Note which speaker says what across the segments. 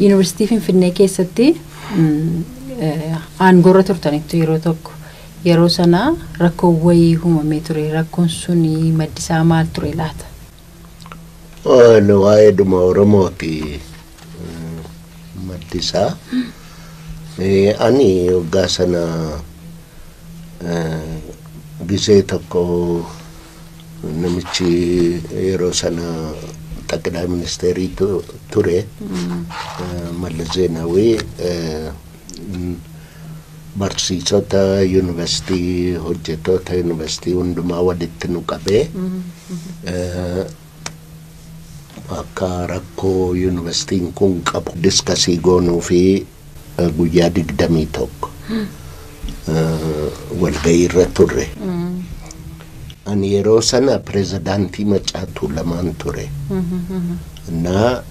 Speaker 1: Yuunivarsiitii Finfinnee keessatti aangoorra turtanitti yeroo tokko yeroo sana rakkoon wayii uumamee ture. Rakkoon suni maddisaa maal ture laata?
Speaker 2: Waa'ee dhuma Oromooti maddisaa. Ani waggaa sana gisee tokko namichi yeroo sana ጠቅላይ ministeerii ture Mallas Zeenaawii barsiisota yuunivarsiitii, hojjettoota yuunivarsiitii hundumaa walitti nu qabee akka rakkoo yuunivarsiitiin kun qabu discuss goonuu fi guyyaa 21 walgahii irra turre. Ani yeroo sana pirezidaantii Macaatuu lamaan ture. Na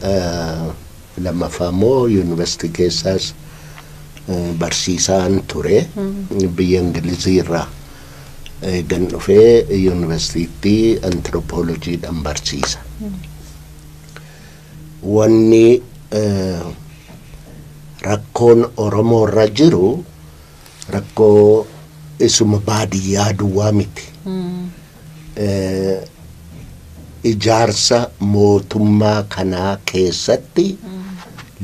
Speaker 2: lammaffaa immoo yuunivarsiitii keessaas barsiisaan ture, biyya Ingilizii irraa gan dhufee yuunivarsiitii antiroopoolojiidhaan barsiisa. Wanni rakkoon Oromoo irra jiru rakkoo isuma baadiyyaa duwwaa miti. Ijaarsa mootummaa kanaa keessatti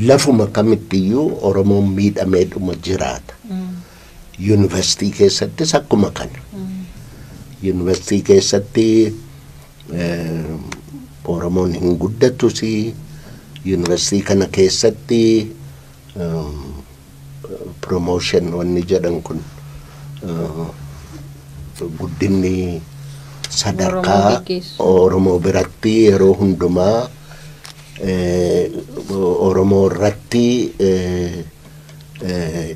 Speaker 2: lafuma kamittiyyuu Oromoon miidhameedhuma jiraata. Yuunivarsiitii keessattis akkuma kana. Yuunivarsiitii keessatti Oromoon hin guddatus, yuunivarsiitii kana keessatti promotion wanni jedhan kun, guddinni sadarkaa Oromoo biratti yeroo hundumaa Oromoo irratti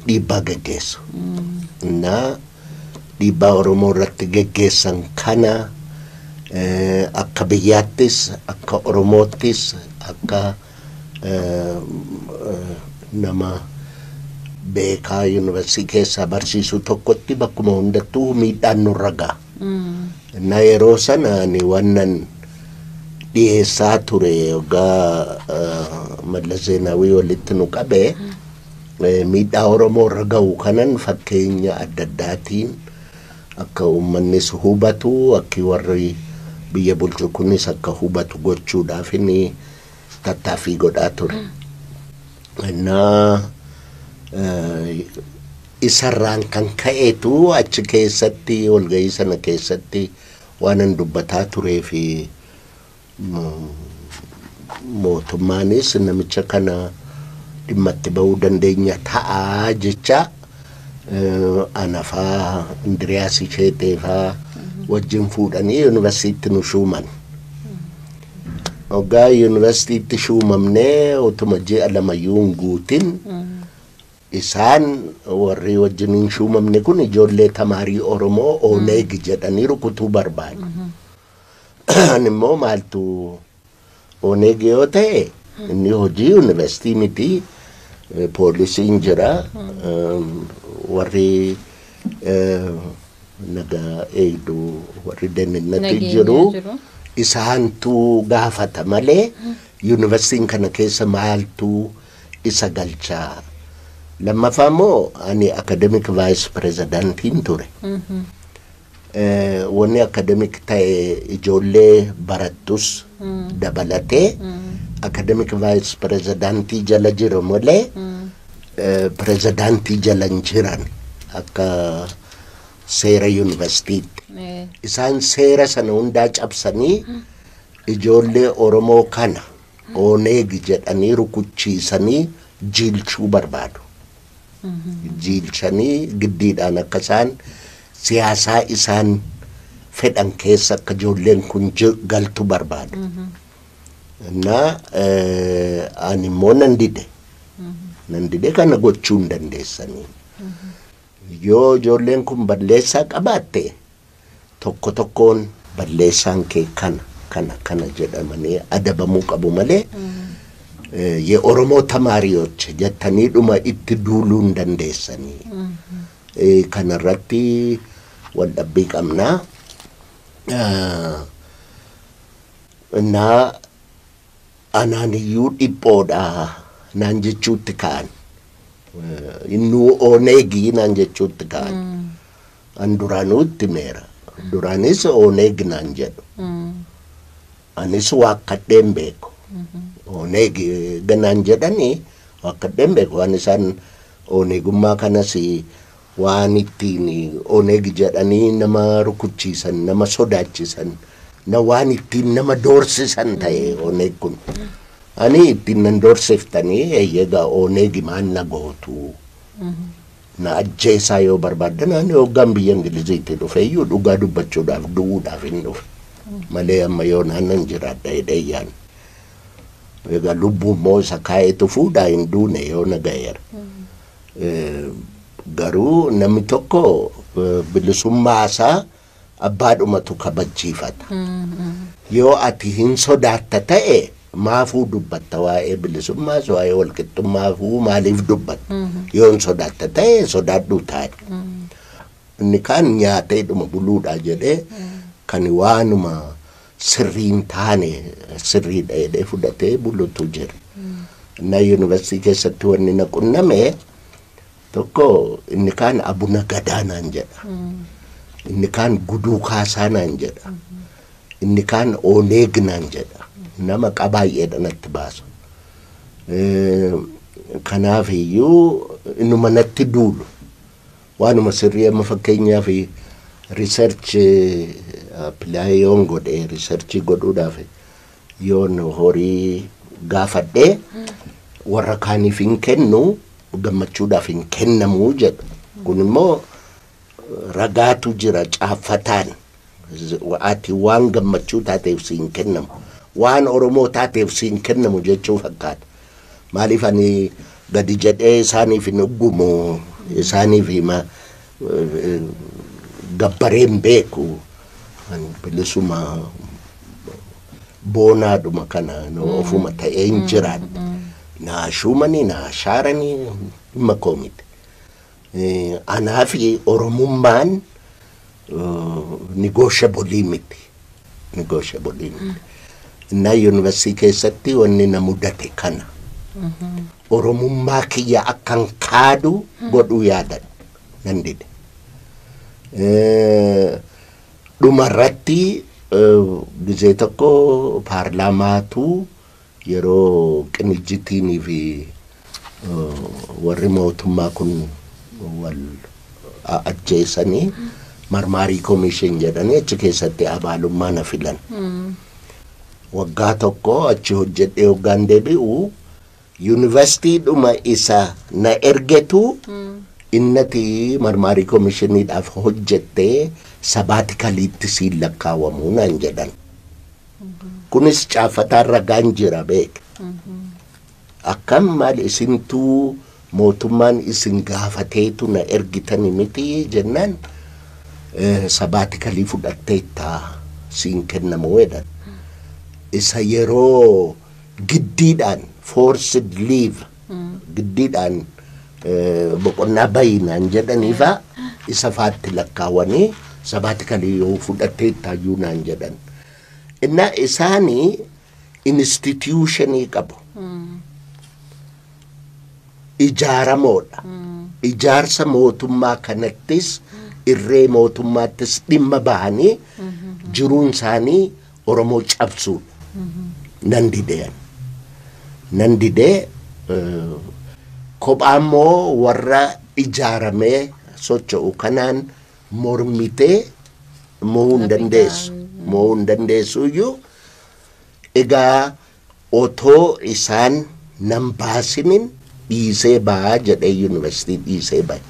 Speaker 2: dhiibbaa geggeessu. Na dhiibbaa Oromoo irratti geggeessan kana akka biyyaattis, akka Oromoottis, akka nama beekaa yuunivarsiitii keessaa barsiisuu tokkotti bakkuma hundattuu miidhaan nurra ga'a. Na yeroo sana ani wannan dhiyeessaa ture waggaa Mallas Zeenaawii walitti nu qabee miidhaa Oromoo irra ga'u kanan fakkeenya adda addaatiin akka uummannis hubatu, akki warri biyya bulchu kunis akka hubatu gochuudhaaf inni tattaaffii godhaa ture. Innaa isarraan kan ka'eetu achi keessatti walga'ii sana keessatti waan dubbataa turee fi mootummaanis namicha kana dhimma itti ba'uu dandeenya ta'aa jecha anafaa Indiriyaas Isheeteefaa wajjin fuudhanii yuunivarsiitti nu shuuman. Hoggaa yuunivarsiitiitti shuumamnee utuma ji'a lamayyuu hin guutin isaan warri wajjin hin shuumamne kun ijoollee tamaarii Oromoo Oneeg jedhanii rukutuu barbaadu. Ani immoo maaltu Oneeg yoo ta'e, inni hojii yuunivarsiitii miti, poolisiin jira, warri nagaa eegduu, warri deninnatti jiru, isaantu gaafata malee yuunivarsiitiin kana keessa maaltu isa galchaa. Lammaffaa immoo ani academic vice presidentiin ture. Wanni academic ta'e ijoollee barattus dabalatee academic vice presidentii jala jiru malee pirezidaantii jala hin jiran akka seera yuunivarsiitiitti. Isaan seera sana hundaa cabsanii ijoollee Oromoo kana Oneeg jedhanii rukuchiisanii jiilchuu barbaadu. Jiilchanii giddiidhaan akka isaan siyaasaa isaan fedhan keessa akka ijoolleen kun galtu barbaadu. Na ani immoo nan dide. Nan dide, kana gochuu hin dandeessanii. Yoo ijoolleen kun balleessaa qabaatte tokko tokkoon balleessaan kee kana kana kana jedhamanii adabamuu qabu malee የኦሮሞ ተማሪዎች jettanii dhuma itti duuluu hin dandeessanii. Kanarratti wal dhabbii qabnaa. Naa anaaniyyuu dhiphoodha. naan jechuutti ka'an. Innuu Oneegii naan jechuutti ka'an. An duraanuu itti meera. Duraanis Oneeg naan jedhu. Anis waakkadheen beeku. Oneeg ganaan jedhanii waakkadheen beeku. Waan isaan Oneegummaa kanas waan ittiin Oneeg jedhanii nama rukuchiisan, nama sodaachisan, na waan ittiin nama doorsisan ta'e Oneeg kun. Ani ittiin nan doorsiftanii eeyyegaa Oneeg maan na gootu. Na ajjeesaa yoo barbaaddan ani hoggaan biyya Ingiliziitti dhufe iyyuu dhugaa dubbachuudhaaf du'uudhaaf hin dhufe. Malee amma yoo naannan jiraadha jedhee yaan. Egaa lubbuu immoo isa kaa'etu fuudhaa hin duune yoo na ga'eera. Garuu namni tokko bilisummaa isaa abbaadhumatu kabachiifata. Yoo ati hin sodaatta ta'e maafuu dubbatta waa'ee bilisummaas waa'ee walqixxummaafuu maaliif dubbatta? Yoo hin sodaatta ta'e sodaadhuu taa'e. Inni kaan nyaatee dhuma buluudha jedhee kan waanuma sirrii hin taane sirriidha jedhee fudhatee bulutu jira. Na yuunivarsiitii keessatti wanni na qunname tokko inni kaan Abuna Gadaa naan jedha. Inni kaan Guduu Kaasaa naan jedha. Inni kaan Oneeg naan jedha. Nama baay'eedha natti baasu. Kanaaf iyyuu inuma natti duulu. Waanuma sirrii amma fakkeenyaaf research apply yoon godhe research godhuudhaaf yoon horii gaafadhee warra kaaniif hin kennu gammachuudhaaf hin kennamuu jedhu. Kun immoo ragaatu jira caaffataan. Ati waan gammachuu taateef si hin kennamu. Waan Oromoo taateef si hin kennamu jechuu fakkaata. Maaliif ani gadi jedhee isaaniif hin uggumu isaaniif hima gabbareen beeku. Ani bilisuma boonaadhuma kana ofuma ta'ee hin jiraadhe. Naa shuumanii naa shaaranii dhimma koo miti. Anaa fi Oromummaan negotiable miti. Negotiable miti. Innaa yuunivarsiitii keessatti wanni na mudate kana. Oromummaa kiyya akkan kaadu godhuu yaadan nan dide. Dhumarratti gizee tokko paarlaamaatu yeroo qinijjitiinii fi warri mootummaa kun wal ajjeesanii marmaarii koomishin jedhanii achi keessatti abaalummaa na filan. Waggaa tokko achi hojjedhee waggaan deebi'u yuunivarsiitii dhuma isa na ergetu innati marmaarii koomishiniidhaaf hojjettee sabaatikaliitti siin lakkaawamuu naan jedhan. Kunis caaffataan ragaan jira beek. Akkam maal isintuu mootummaan isin gaafateetu na ergitani miti jennaan sabaatikalii fudhatteetta siin kennamu jedhan. Isa yeroo giddiidhaan forced leave giddiidhaan boqonnaa bayinaan jedhaniifa isa faatti lakkaawanii sabaatikalii yoo fudhatteettaayyuu naan jedhan. Innaa isaanii institutionii qabu. Ijaaramoodha. Ijaarsa mootummaa kanattis irree mootummaattis dhimma bahanii jiruun isaanii Oromoo cabsuudha. Nan dideen. Nan didee kophaa immoo warra ijaaramee socho'u kanaan mormitee mo'uu hin dandeessu. Mo'uu hin dandeessu iyyuu egaa otoo isaan nan baasinin dhiisee ba'aa jedhee yuunivarsiitii dhiisee ba'e.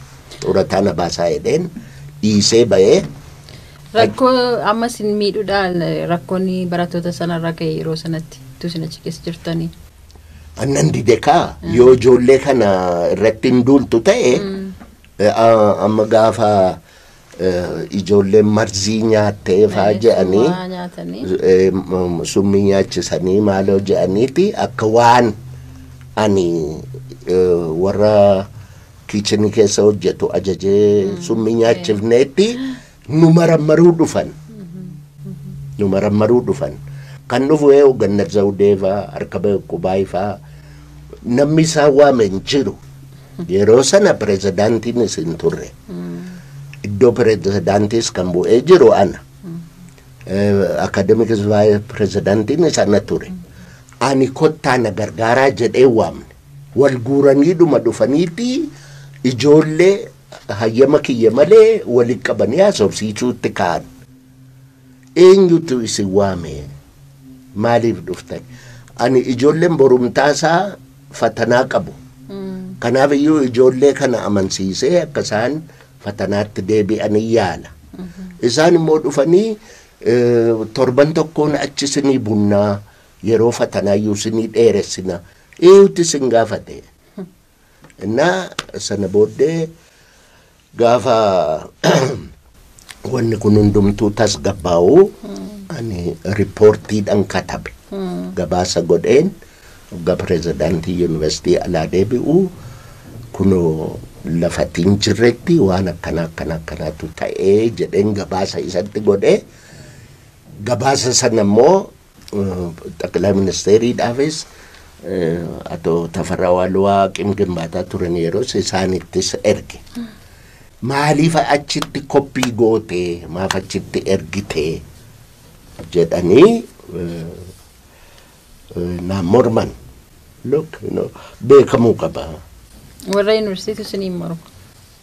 Speaker 2: Xurataa na baasaa jedheen dhiisee ba'ee.
Speaker 1: Rakkoo ammas hin miidhuudhaan rakkoon barattoota sanarra ga'e yeroo sanatti utuu isin achi keessa jirtanii.
Speaker 2: Annan dide kaa yoo ijoollee kana irratti hin duultu ta'e amma gaafa ijoolleen marzii nyaattee faa jedhanii summii nyaachisanii maaloo jedhaniiti akka waan ani warra kiichinii keessa hojjetu ajajee summii nyaachifneetti nu marammaruu dhufan. Nu marammaruu dhufan. Kan dhufu Gannat Zawudee faa, Arkaba Qubaay faa, Namni isaan waame hin jiru. Yeroo sana pirezidaantiinis hin turre. Iddoo pirezidaantiis kan bu'ee jiru ana. Academic vice pirezidaantiinis ana ture. Ani kottaa na gargaaraa jedhee waamne. Wal guuraniidhuma dhufaniiti ijoollee hayyama kiyya malee walitti qabanii haasofsiisuutti ka'an. Eenyutu isin waame? Maaliif dhuftan? Ani ijoolleen borumtaasaa fatanaa qabu. Kanaaf iyyuu ijoollee kana amansiisee akka isaan fatanaatti deebi'anii yaala. Isaan immoo dhufanii torban tokkoon achi isinii bunnaa, yeroo fatanaa iyyuu isinii dheeressina. Eenyutu isin gaafate? Innaa sana booddee gaafa wanni kun hundumtuu tasgabbaa'u ani riippoortiidhaan katabe. Gabaasa godheen waggaa pirezidaantii yuunivarsiitii alaa deebi'u kunoo lafatti hin jirretti waan akkana akkana akkanaatu ta'ee jedheen gabaasa isatti godhee, gabaasa sana immoo xaqilaa ministeeriidhaafis atoo Tafarraa Waaluwaa Qim Gimbaataa turan yeroos isaanittis erge. Maaliif achitti koppii gootee, maaf achitti ergitee jedhanii naan morman. Look, beekamuu qaba.
Speaker 1: Warra yuunivarsiitii isiniin mormu.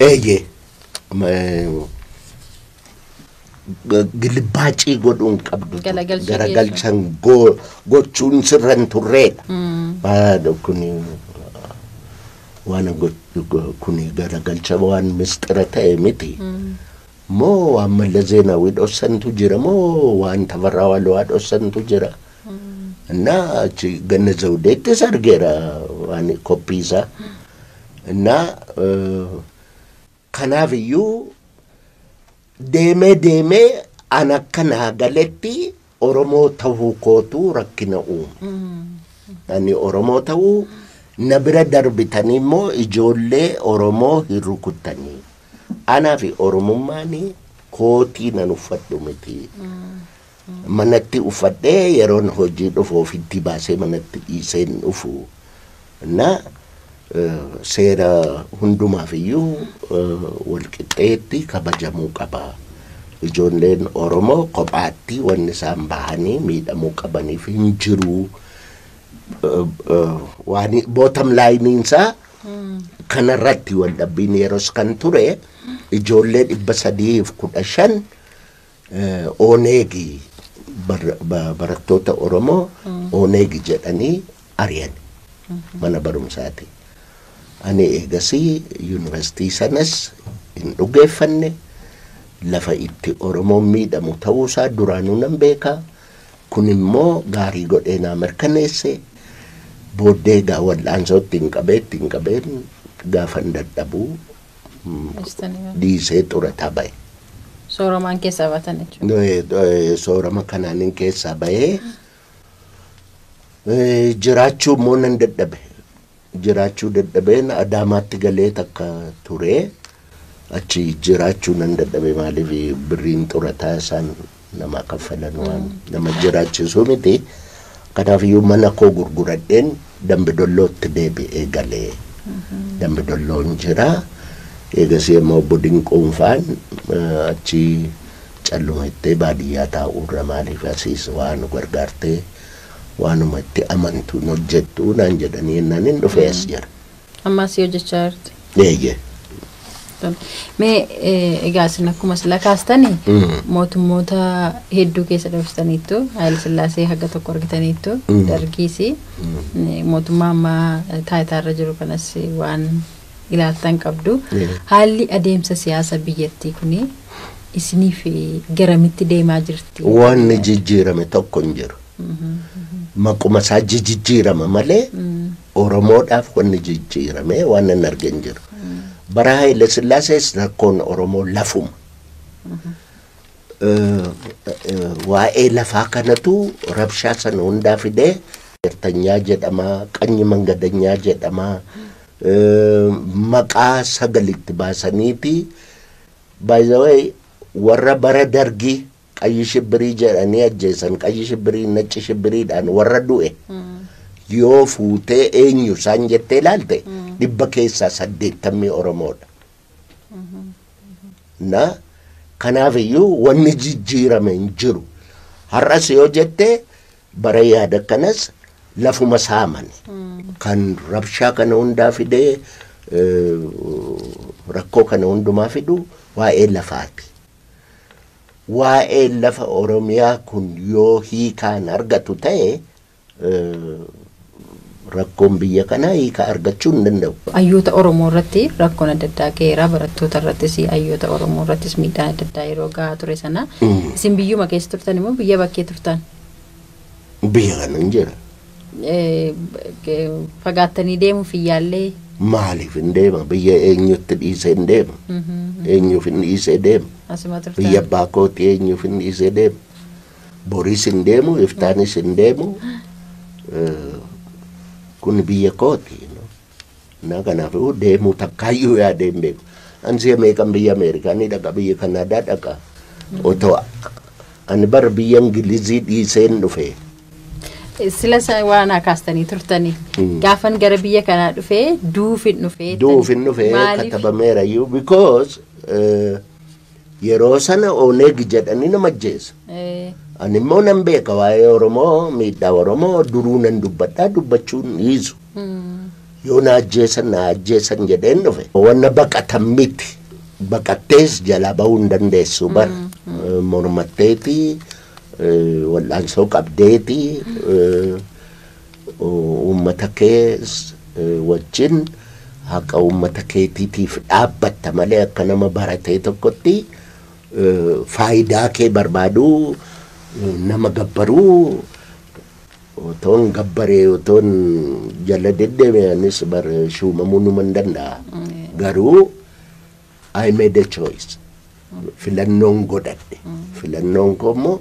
Speaker 2: Eeyyee. Gilbaacii godhuun qabdu.
Speaker 1: Galagalchuu.
Speaker 2: Garagalchan gochuun sirra hin turreedha. Maal kuni, waan kuni garagalcha waan mistira ta'e miti. Moo waan Mallas Zeenaawii dhossantu jira, moo waan Tafarraa Waaluwaa dhossantu jira? Innaa achi Ganna Zawudeettis argeera waan koppii isaa. Innaa kanaaf iyyuu deemee deemee an akka naa galetti Oromoo ta'uu kootu rakkina uume. Ani Oromoo ta'uu na bira darbitanii immoo ijoollee Oromoo hin rukuttanii. Anaa fi Oromummaan kootii nan uffadhu miti. Manatti uffadhee yeroon hojii dhufu ofitti baasee manatti dhiiseen dhufu. Na seera hundumaaf iyyuu walqixxeetti kabajamuu qaba. Ijoolleen Oromoo kophaatti wanni isaan bahanii miidhamuu qabaniif hin jiru. Waan bottom line isaa kanarratti wal dhabbiin yeroos kan ture ijoollee 315 Oneegi, barattoota Oromoo Oneegi jedhanii ari'an mana barumsaati. Ani eegasii yuunivarsiitii sanas hin dhugeeffanne, lafa itti Oromoon miidhamu ta'uusaa duraanuu nan beekaa. Kun immoo gaarii godhee naa mirkaneesse. Booddee egaa wal'aansoo ittiin qabee ittiin qabeen gaafan dadhabuu dhiisee xurataa ba'e.
Speaker 1: Sooramaan keessaa baatan jechuudha.
Speaker 2: Soorama kanaanin keessaa ba'ee jiraachuu immoo nan dadhabe. Jiraachuu dadhabeen Adaamaatti galee takka ture. Achi jiraachuu nan dadhabe, maaliif birriin xurataa isaan nama kaffalan waan nama jiraachisuu miti. Kanaafiyyuu mana koo gurguradheen Dambidollootti deebi'ee galee. Dambidolloon jira. Eegasii immoo obbo Dinquun faan achi calluma ittee baadiyyaa taa'uurra maaliif asiis waan nu gargaartee waanuma itti amantu hojjettu naan jedhanii jennaan hin dhufee as jira.
Speaker 1: Ammas hojjechaa jirti.
Speaker 2: Eeyyee.
Speaker 1: Mee egaa isin akkuma sila kaastanii mootummoota hedduu keessa dabarsitaniittu, Haayile Sillaasee haga tokko argitaniittu, Dargiis, mootummaa ammaa taayitaarra jiru kanas waan ilaaltan qabdu. Haalli adeemsa siyaasa biyyattii kuni isiniif garamitti deemaa jirti?
Speaker 2: Wanni jijjiirame tokko hin jiru. Maquma isaa jijjiirama malee Oromoodhaaf wanni jijjiirame waan hin argin jiru. Bara Haayile Sillaasees rakkoon Oromoo lafuma. Waa'ee lafaa kanatu rabshaa sana hundaa fidee, Eertanyaa jedhama, qanyi mangadanyaa jedhama, maqaa sagalitti baasaniiti. By the way, warra bara Dargii qayyi shibbirii jedhanii ajjeesan, qayyi shibbirii nacci shibbiriidhaan warra du'e. Yoo fuutee eenyu isaan jettee ilaalte, 80% Oromoodha. Na kanaaf iyyuu wanni jijjiirame hin jiru. Har'as yoo jette, bara yaada kanas lafuma saaman. Kan rabshaa kana hundaa fidee, rakkoo kana hundumaa fidu waa'ee lafaati. Waa'ee lafa Oromiyaa kun yoo hiikaan argatu ta'e, rakkoon biyya kanaa hiikaa argachuu hin danda'u.
Speaker 1: Hayyoota Oromoo irratti rakkoon adda addaa ga'eera. Barattoota irrattis, hayyoota Oromoo irrattis miidhaan adda addaa yeroo gahaa ture sana. Isin biyyuma keessa turtan immoo biyya bakkee turtan?
Speaker 2: Biyya kana hin jira.
Speaker 1: Fagaattanii deemuuf hin yaallee?
Speaker 2: Maaliif hin deema? Biyya eenyutti dhiisee hin deema? Eenyuuf hin dhiisee deema?
Speaker 1: Asuma turtan.
Speaker 2: Biyya abbaa kootii eenyuuf hin dhiisee deema? Boriis hin deemu, iftaanis hin deemu. Kun biyya kooti. Na kanaafuu deemuu takkaayyuu yaadee hin beeku. Ani si'a meeqan biyya Ameerikaa ni dhaqa, biyya Kanaadaa dhaqa. Otoo ani bar biyya Ingilizii dhiiseen dhufe.
Speaker 1: Sila waan kaastanii turtanii. Gaafan gara biyya kanaa dhufee duufin dhufee.
Speaker 2: Duufin dhufee katabameera iyyuu, because yeroo sana Oneeg jedhanii nama ajjeesa. Ani immoo nan beeka waa'ee Oromoo, miidhaa Oromoo duruu nan dubbadhaa, dubbachuun dhiisu. Yoo na ajjeesan na ajjeesan jedheen dhufe. Wanna baqatan miti. Baqattees jalaa bahuu hin dandeessu bara. Mormatteeti, wal'aansoo qabdeeti, uummata kee wajjin haqa uummata keetiitiif dhaabbatta malee, akka nama baratee tokkotti faayidaa kee barbaaduu, nama gabbaruu, otoon gabbaree, otoon jala deddeeme, anis bar shuumamuu numa hin danda'a. Garuu I made a choice. Filannoon godhadhe. Filannoon koo immoo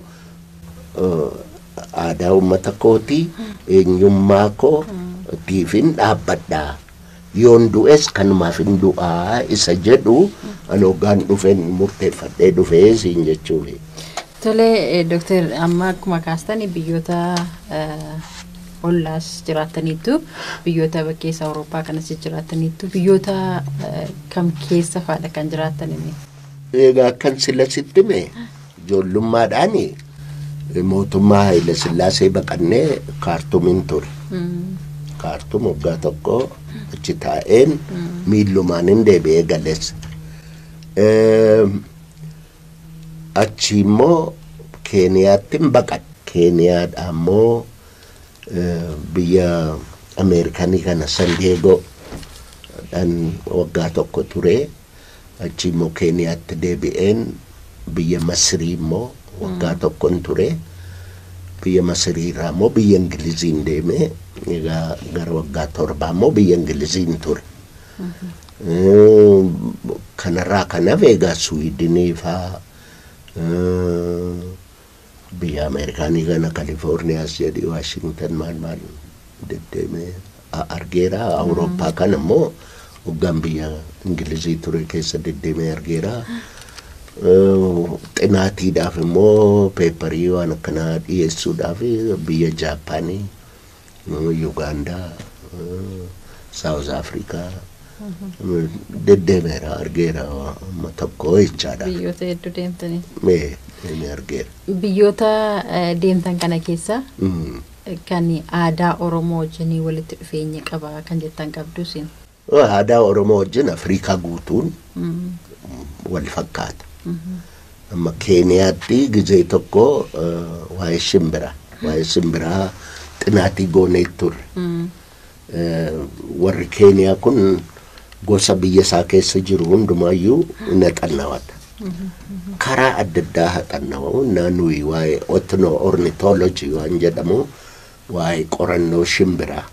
Speaker 2: aadaa uummata kootii, eenyummaa koo tiifin dhaabbadhaa. Yoon du'es kanumaaf hin du'aa isa jedhu ani hoggaan dhufeen murteeffadhee dhufee siin jechuufi.
Speaker 1: Tole Dooktar, amma akkuma kaastan biyyoota ollaas jiraattaniittu, biyyoota bakkeessa Awurooppaa kanas jiraattaniittu, biyyoota kam keessa fa'aadha kan jiraattan inni?
Speaker 2: Egaa akkan sila sitti hime, ijoollummaadhaan mootummaa Haayile Sillaasee baqannee Kaartumiin ture. Kaartum waggaa tokko achi taa'een miillumaanin deebi'ee galeessa. Achi immoo Keeniyaatti baqadhe. Keeniyaadhaa immoo biyya Ameerikaanii kana San Diego dhaan waggaa tokko ture. Achi immoo Keeniyaatti deebi'een biyya Masrii immoo waggaa tokkon ture. Biyya Masrii irraa immoo biyya Ingiliziin deeme. Egaa gara waggaa 7 immoo biyya Ingiliziin ture. Kanarraa kanaaf egaa Suwiidinii faa, biyya Ameerikaanii kana Kalifoorniyaas jedhi, Waashingtan, maal maal deddeemee argeera. Awurooppaa kana immoo waggaan biyya Ingilizii ture keessa deddeemee argeera. Xinaatiidhaaf immoo paperii waan akkanaa dhiyeessuudhaaf biyya Jaappaanii, Yugaandaa, South Africa deddeemeera, argeera amma tokko jechaadha.
Speaker 1: Biyyoota hedduu deemtanii.
Speaker 2: Mee deemee argeera.
Speaker 1: Biyyoota deemtan kana keessa kan aadaa Oromoo wajjin walitti dhufeenya qaba kan jettan qabdu isin?
Speaker 2: Aadaa Oromoo wajjin Afrikaa guutuun wal fakkaata. Amma Keeniyaatti gizee tokko waa'ee simbiraa xinaatii goonee turre. Warri Keeniyaa kun gosa biyya isaa keessa jiru hundumaayyuu ni xannawata. Karaa adda addaa haxannawu. Naannoo waa'ee ethno ornithology waan jedhamu, waa'ee qorannoo shimbiraa.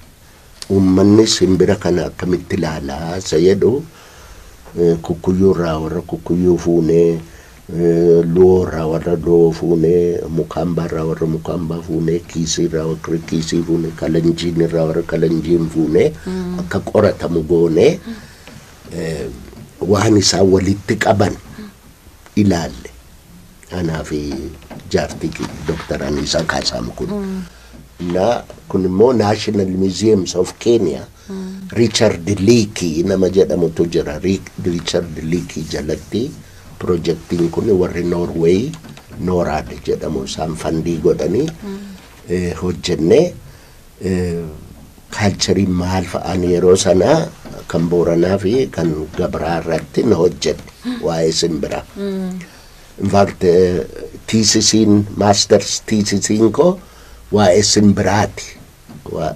Speaker 2: Uummanni simbira kana akkamitti ilaalaa isa jedhu, Kukkuyyuu irraa warra Kukkuyyuu fuunee, Luwoo irraa warra Luwoo fuunee, Mukaambaa irraa warra Mukaambaa fuunee, Kiisii irraa warra Kiisii fuunee, Kalanjiin irraa warra Kalanjiin fuunee akka qoratamu goonee, waan isaan walitti qaban ilaalle. Anaa fi jaartii Dooktar Aniisaa Kaasaam kun. Na kun immoo National Museums of Kenya, Richard Leakey nama jedhamutu jira. Richard Leakey jalatti pirojektiin kun warri Norway NORAD jedhamu isaan fund godhanii hojjennee culture maal fa'aan yeroo sanaa kan Booranaa fi kan Gabraa irratti na hojjedhe waa'ee simbiraa. In fact, thesisiin, masters thesisiin koo waa'ee simbiraati.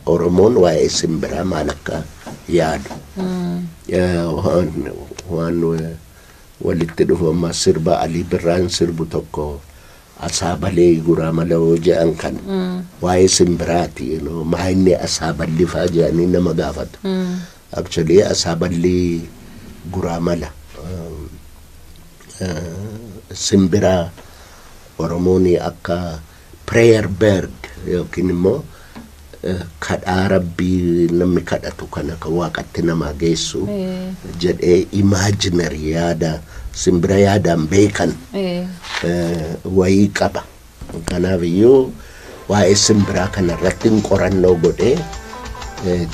Speaker 2: Oromoon waa'ee simbiraa maal akka yaadu. Waan walitti dhufu amma sirba Alii Birraan sirbu tokko, asaabalee guraa maloo jedhan kan waa'ee simbiraati. Maa inni asaaballi fa'aa jedhanii nama gaafatu. Actually, asaaballi guraa mala simbiraa Oromoon akka prayer bird yookiin immoo kadhaa rabbii namni kadhatu kana kan waaqatti namaa geessu jedhee imaginary yaada simbira yaadaan beekan wayii qaba. Kanaaf iyyuu waa'ee simbiraa kana irratti qorannoo godhee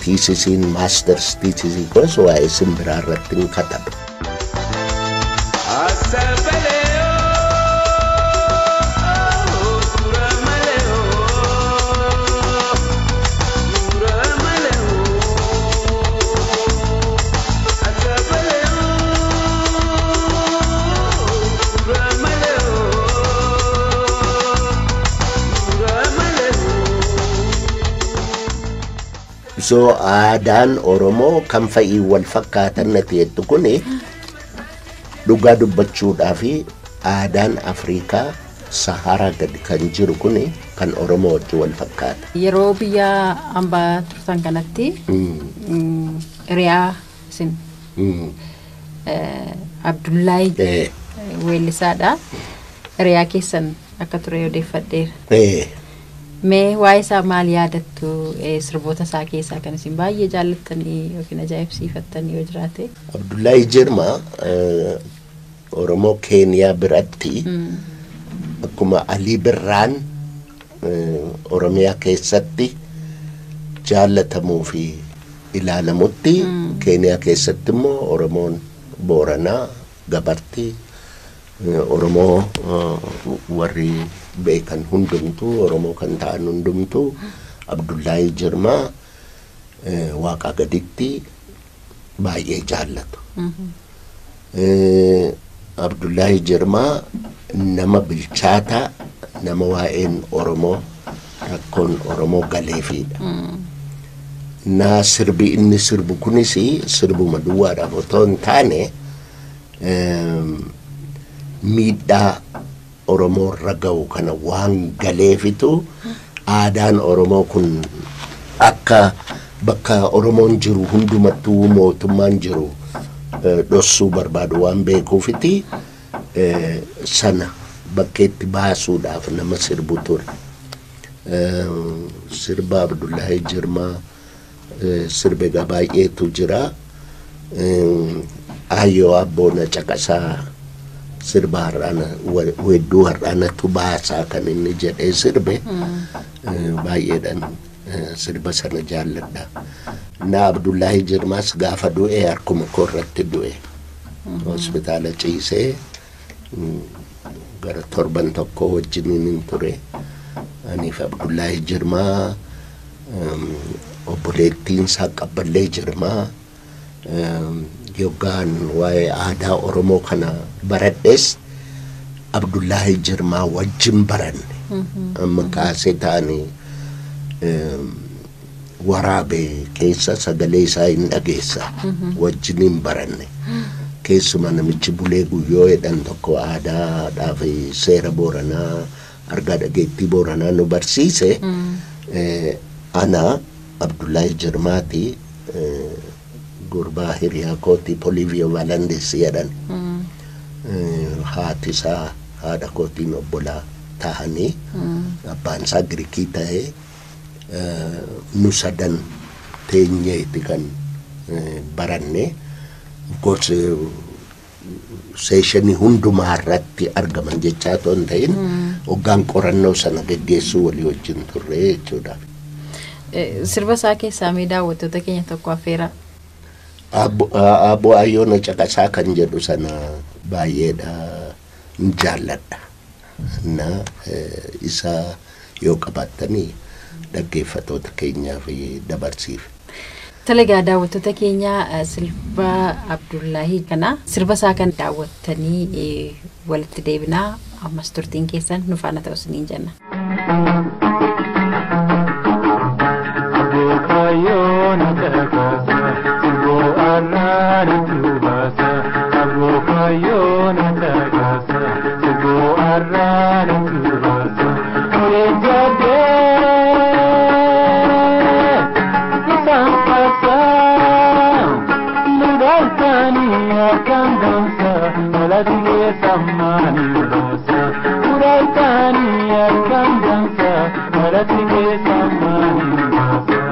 Speaker 2: thesisiin, masters thesisii koos waa'ee simbiraa irratti hin katabe. So aadaan Oromoo kan fa'ii wal fakkaatan natti jettu kuni, dhugaa dubbachuudhaa fi aadaan Afrikaa Saharaa gadi kan jiru kuni kan Oromoo wajjin wal fakkaata.
Speaker 1: Yeroo biyya hambaa turtan kanatti hiriyaa isin Abdullaahi weellisaadha. Hiriyaa keessan akka ture odeeffadheera. Mee waa'ee isaa maal yaadattu? Sirboota isaa keessaa kan isin baay'ee jaallattanii yookiin ajaa'ibsiifattanii yoo jiraate?
Speaker 2: Abdullaahi Jirma Oromoo Keeniyaa biratti akkuma Alii Birraan Oromiyaa keessatti jaallatamuu fi ilaalamutti, Keeniyaa keessatti immoo Oromoon Booranaa, Gabartii, Oromoo warri beekan hundumtuu, Oromoo kan ta'an hundumtuu Abdullaahi Jirmaa waaqaa gaditti baay'ee jaallatu. Abdullaahi Jirmaa nama bilchaataa, nama waa'een Oromoo, rakkoon Oromoo galeefiidha. Na sirbi inni sirbu kunis sirbuma duwwaadhaaf otoo hin taane miidhaa Oromoo irra ga'u kana waan galeefitu aadaan Oromoo kun akka bakka Oromoon jiru hundumattuu mootummaan jiru dhossuu barbaadu waan beekuufiti sana bakkeetti baasuudhaaf nama sirbu ture. Sirba Abdullaahi Jirmaa sirba egaa baay'eetu jira. Ayyoo abboona caqasaa, sirba har'aana, weedduu har'aanatu baasaa kan inni jedhee sirbe baay'eedhaan sirba sana jaalladha. Na Abdullaahi Jirmaas gaafa du'e harkuma koo irratti du'e. Hospitaala ciisee gara torban tokko wajjiniin hin ture. Aniif Abdullaahi Jirmaa, obboleettiin isaa Qabballee Jirmaa, yoggaan waa'ee aadaa Oromoo kana baradhes Abdullaahi Jirmaa wajjin baranne. Amma kaasee ta'anii waraabee keessa sagalee isaa hin dhageessa, wajjiniin baranne. Keessuma namichi Bulee Guyyoo jedhan tokko aadaadhaa fi seera Booranaa, argaa dhageettii Booranaa nu barsiise. Ana Abdullaahi Jirmaati gurbaa hiriyaa kootii Polivio Valandes jedhan. Haati isaa haadha kootiin obbolaa tahanii, abbaan isaa Girikii ta'ee, nu sadan teenyeeti kan baranne. Of course, sessionii hundumaa irratti argaman jechaa otoo hin ta'in, hoggaan qorannoo sana geggeessuu walii wajjin turre jechuudha.
Speaker 1: Sirba isaa keessaa mee daawwattoota keenya tokko affeera.
Speaker 2: Abbo Ayyoona Caqasaa kan jedhu sana baay'eedha jaalladha. Na isa yoo qabaattanii dhaggeeffattoota keenyaaf dabarsiif.
Speaker 1: Tole egaa daawwattoota keenya sirba Abdullaahii kana sirba isaa kan daawwattanii walitti deebinaa ammas turtiin keessan nu faana ta'u isiniin jenna.
Speaker 3: Abbokaayyoon caqasa sirboo arraanitu baasa. Abbokaayyoon caqasa sirboo arraanitu baasa. Olee jadee isaan faasa mudaltaanii akkam dansa malati sammaanii baasa. Mudaltaanii akkam dansa malati sammaanii baasa.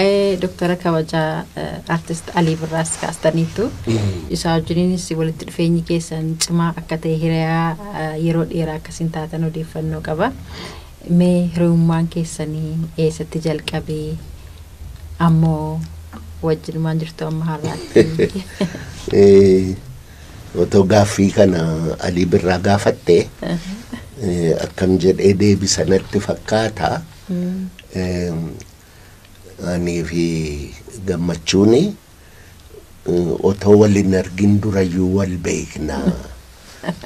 Speaker 1: Waa'ee Dooktara kabajaa Artist Alii Birraas kaastaniittu. Isaa wajjiniinis walitti dhufeenyi keessan cimaa akka ta'e hiriyaa yeroo dheeraa akkasiin taatan odeeffannoo qaba. Mee hiriyummaan keessanii eessatti jalqabee ammoo wajjinumaan jirtu amma har'aatti?
Speaker 2: Otoo gaaffii kana Alii Birraa gaafatte akkam jedhee deebisa natti fakkaata. Anii fi Gammachuuni otoo wal hin argin durayyuu wal beekna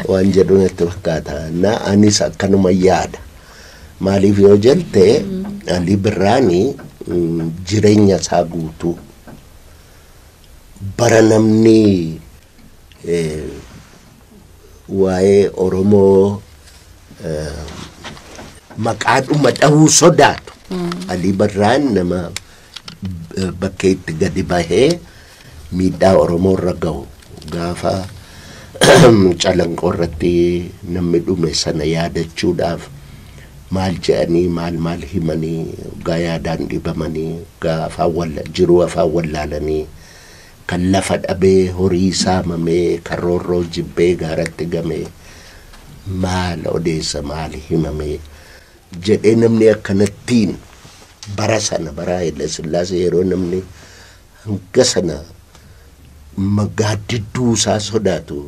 Speaker 2: waan jedhu natti fakkaata. Na anis akkanuma yaada. Maaliif yoo jette, Alii Birraani jireenya isaa guutuu bara namni waa'ee Oromoo maqaadhuma dhahuu sodaatu, Alii Birraan nama bakkeetti gadi bahee miidhaa Oromoo irra gahu, gaafa Calanqoo irratti namni dhume sana yaadachuudhaaf maal jedhanii maal maal himanii, gaa yaadaan dhibamanii, gaa afaan walla jiruu afaan wallaalanii, kan lafa dhabee horii saamamee, kan roorroo jibbee gaaratti gamee maal odeessa maal himamee jedhee, namni akkanattiin bara sana, bara Haile Sillaasee, yeroo namni hanga sana gaaddidduu isaa sodaatu,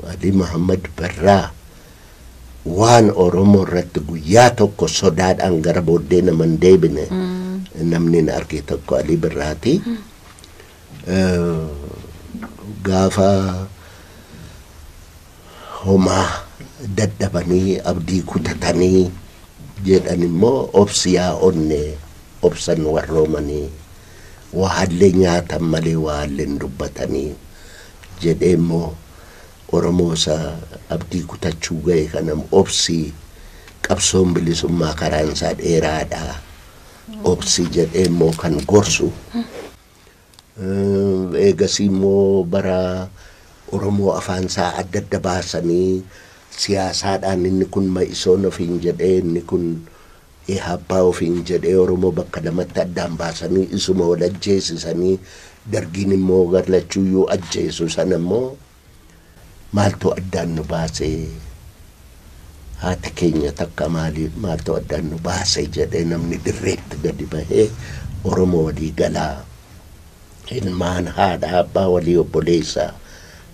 Speaker 2: Ali Muhammad Birraa waan Oromoo irratti guyyaa tokko sodaadhaan gara booddee nama hin deebine namni hin arge tokko Alii Birraati. Gaafa homaa dadhabanii abdii kutatanii jedhan immoo obsi yaa onne obsan warroomanii waallee nyaatan malee waallee hin dubbatanii jedhee immoo Oromoo isa abdii kutachuu ga'e kana obsi, qabsoon bilisummaa karaan isaa dheeraadha, obsi jedhee immoo kan gorsu. Eegasii immoo bara Oromoo afaan isaa adda adda baasanii siyaasaadhaan inni kun Ma'isoon ofiin jedhee, inni kun Eehabbaa ofiin jedhee, Oromoo bakka lamatti addaan baasanii isuma wal ajjeesisanii, Dargiin immoo garlachuuyyuu ajjeesu sana immoo maaltu addaan nu baasee, haati keenya takka, maaliif maaltu addaan nu baasee jedhee namni dirreetti gadi bahee Oromoo walii galaa, ilmaan haadha abbaa walii obboleessaa,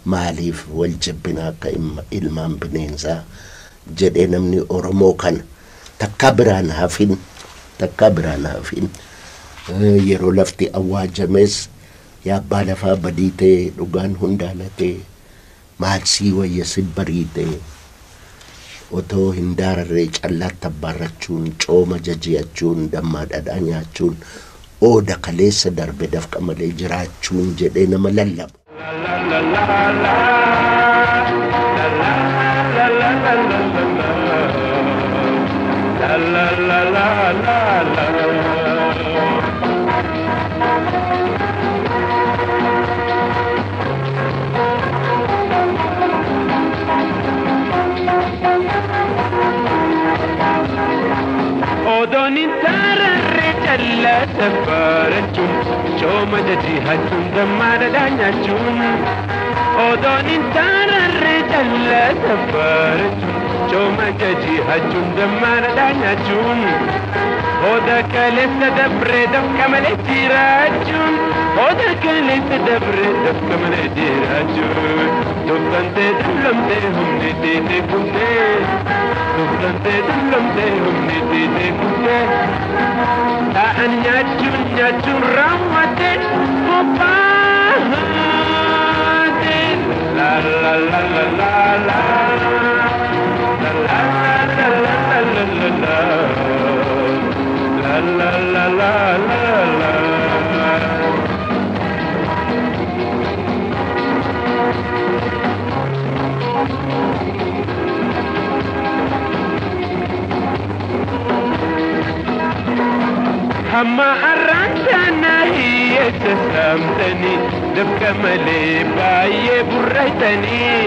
Speaker 2: maaliif wal jibbina akka ilmaan bineensaa jedhee namni Oromoo kana takka biraan hafin, takka biraan hafin, yeroo lafti awwaajames yaa abbaa lafaa badii ta'e dhugaan hundaalatee maal sii wayya si bariite otoo hin daararree callaatti abbaarrachuun cooma jaji'achuun dammaa dhadhaa nyaachuun ooda kaleessa darbe dafqa malee jiraachuun jedhee nama lallabu.
Speaker 3: La la la la la la la la la la la la la. Odoon hin taararree callaa saffarachuun cooma jajihachuun dammaa dhadhaa nyaachuun. Odoon hin taararree callaa saffarachuun cooma jajihachuun dammaa dhadhaa nyaachuun. Oda kaleessa dabree dafqa malee jiraachuun. Oda kaleessa dabree dafqa malee jiraachuun. Tuftamtee dullomtee humni teetee kumtee. Tuftamtee dullomtee humni teetee kumtee. Taa'an nyaachuun nyaachuun raawwatee qophaa'ate. La la la la la la. La la la la la la la la. La la la la la la. Hamma arraan sana hiyyeessa saamtanii dafqa malee baay'ee burraytanii.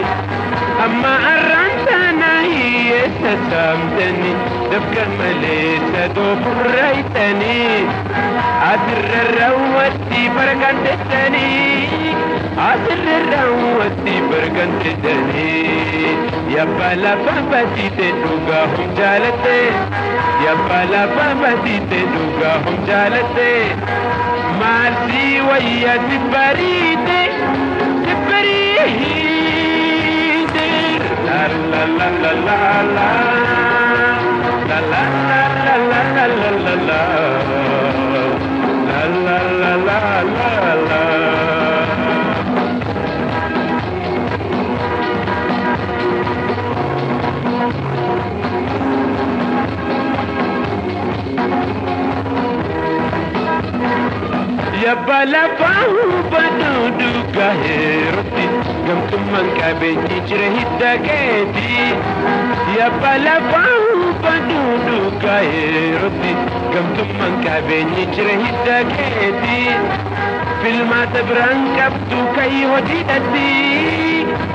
Speaker 3: Hamma arraan sana hiyyeessa Hiyyeessa saamtanii dafqa maleessa doofurraayitanii asirra raawwatti barkanteessanii asirra raawwatti barkanteessanii yabbaa lafa basiite dhugaa hum jaalatte yabbaa lafa basiite dhugaa hum jaalatte maal si wayya si bariite si bariite. La la la la la la la la la la la la la la la la la la la. Yabbaa lafaa hubadhu dhugaa heerutti gamtummaan qabeenyi jira hidda keeti. Yabbaa lafaa hubadhu dhugaa heerutti gamtummaan qabeenyi jira hidda keeti. Filmaata biraan qabdu ka'ii hojiidhatti.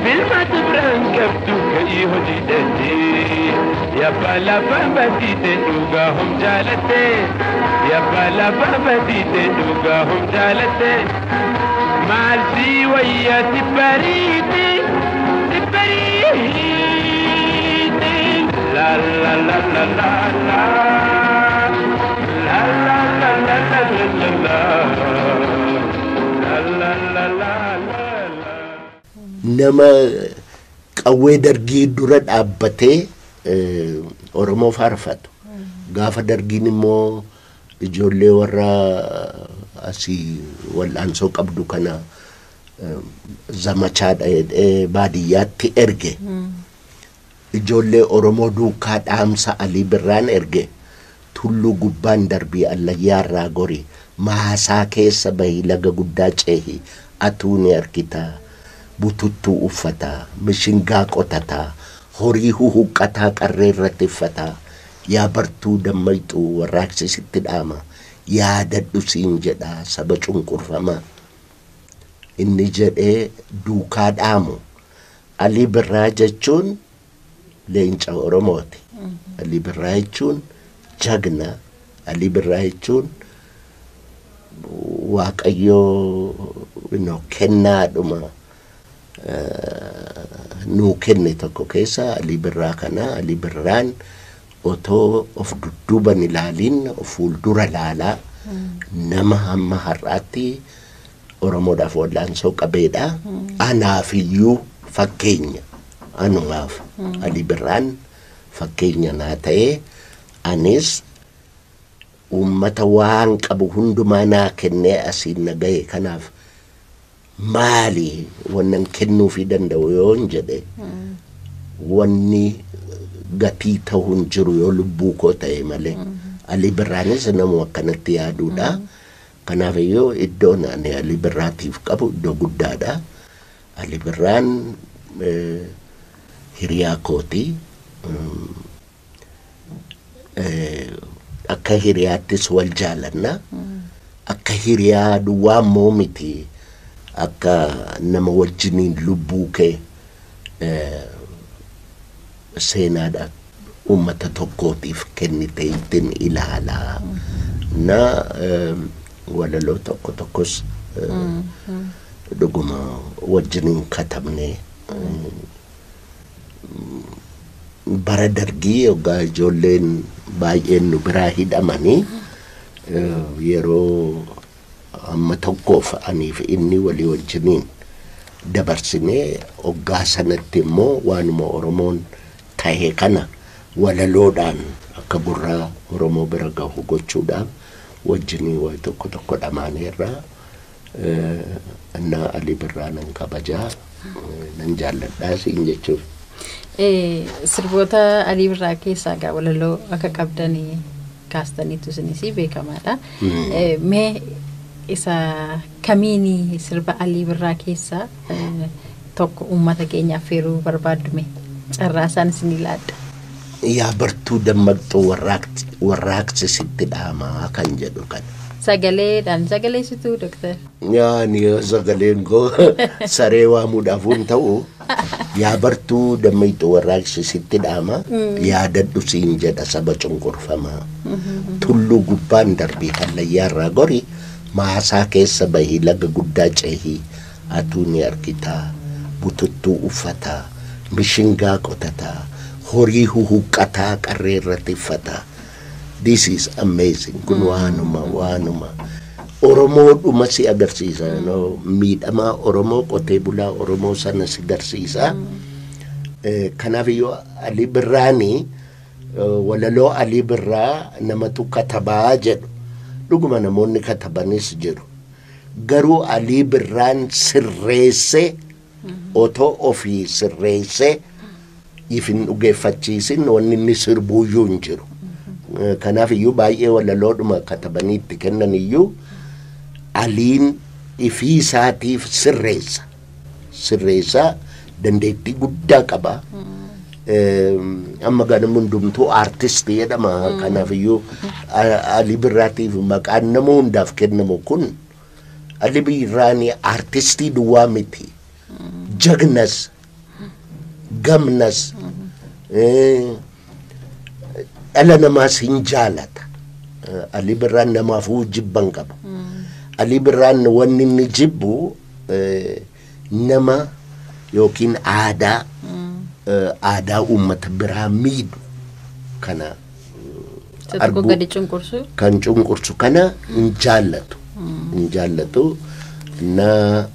Speaker 3: Filmaata biraan qabdu ka'ii hojiidhatti. Yabbaa lafaa basiite dhugaa hom jaalatte. Yabbaa lafa basiite dhugaa hom jaalatte. Maal si wayya si bariite si bariite. La la la la la la la la la la la la la la la la la.
Speaker 2: Nama qawwee dargii dura dhaabbatee Oromoo faarfatu. Gaafa dargiin immoo ijoollee warra asii wal'aansoo qabdu kana zamachaadha jedhee baadiyyaatti erge. Ijoollee Oromoo duukaa dhaamsa Alii Birraan erge. Tulluu gubbaan darbii allayyaarraa gori maasaa keessa bahii laga guddaa ceehi atuu ni argitaa bututtuu uffataa mishingaa qotataa horii huhuqqataa qarree irratti uffataa yaa bartuu dammaqxuu warraaqsi sitti dhaama yaadadhu siin jedhaa saba cunqurfamaa. Inni jedhee duukaa dhaamu. Alii Birraa jechuun leenca Oromooti. Alii Birraa jechuun jagna. Alii Birraa jechuun Waaqayyoo kennaadhuma nuu kenne tokko keessa Alii Birraa kana. Alii Birraan otoo of dudduuban ilaaliin of fuuldura laalaa nama hamma har'aatti Oromoodhaaf wal'aansoo qabeedha. Anaafiyyuu fakkeenya anumaaf Alii Birraan fakkeenya naa ta'ee anis uummata waan qabu hundumaa naa kennee asiin na gahe kanaaf maali wannan kennuufii danda'u yoon jedhe wanni gatii ta'uu hin jiru yoo lubbuu koo ta'e malee. Alii Birraanis nama akkanatti yaaduudha. Kanaaf iyyuu iddoon ani Alii Birraatiif qabu iddoo guddaadha. Alii Birraan hiriyaa kooti. Akka hiriyaattis wal jaalanna. Akka hiriyaa duwwaa immoo miti. Akka nama wajjiniin lubbuu kee seenaadha uummata tokkootiif kennite ittiin ilaalaa. Na walaloo tokko tokkos dhuguma wajjiniin katabne. Bara dargii yoggaa ijoolleen baay'een nu biraa hidhamanii yeroo amma tokkoof aniif inni walii wajjiniin dabarsinee hoggaa sanatti immoo waanuma Oromoon ta'e kana walaloodhaan akka gurraa Oromoo bira gahu gochuudhaaf wajjinii waa tokko tokko dhamaaneerraa. Na Alii Birraa nan kabajaa nan jaalladhaa siin jechuuf.
Speaker 1: Sirboota Alii Birraa keessaa egaa walaloo akka qabdanii kaastaniitu isinis beekamaadha. Mee isa kamiini sirba Alii Birraa keessaa tokko uummata keenyaaf feeruu barbaaddume carraa isaan isin ilaadha.
Speaker 2: Yaa bartuu dammaqxuu warraaqsi sitti dhaamaa kan jedhu kana.
Speaker 1: Sagaleedhaan sagaleessituu doktar?
Speaker 2: Yaani sagaleen koo saree waamuudhaaf hin ta'u. Yaa bartuu dammayitu warraaqsi sitti dhaama, yaadadhu siin jedha saba cunqurfamaa. Tulluu gubbaan darbii hallayyaarraa gori, maasaa keessa bahii laga guddaa cehii, atuu ni argitaa, bututtuu uffataa, mishingaa qotataa, horii huhuqqataa qarree irratti uffataa. This is amazing. Kun waanuma. Oromoodhuma si agarsiisa. No, miidhamaa Oromoo, qotee bulaa Oromoo sana si agarsiisa. Kanaaf iyyuu Alii Birraanii, walaloo Alii Birraa namatu katabaa jedhu. Dhuguma namoonni katabanis jiru. Garuu Alii Birraan sirreessee, otoo ofii sirreessee if hin dhugeeffachiisin wanni inni sirbuuyyuu hin jiru. Kanaaf iyyuu baay'ee walaloodhuma katabanii itti kennan iyyuu Aliin ifii isaatiif sirreessa. Sirreessaa dandeettii guddaa qaba. Amma ganama hundumtuu aartistii jedhama. Kanaaf iyyuu Alii Birraatiif maqaan nama hundaaf kennamu kun, Alii Birraanii aartistii duwwaa miti. Jagnas, gamnas, dhala namaas hin jaalata. Alii Birraan namaafuu jibban qabu. Alii Birraan wanni inni jibbu nama yookiin aadaa uummata biraa miidhu kana
Speaker 1: Isa tokko gadi cunqursu.
Speaker 2: Kan cunqursu kana hin jaallatu. Hin jaallatu. Na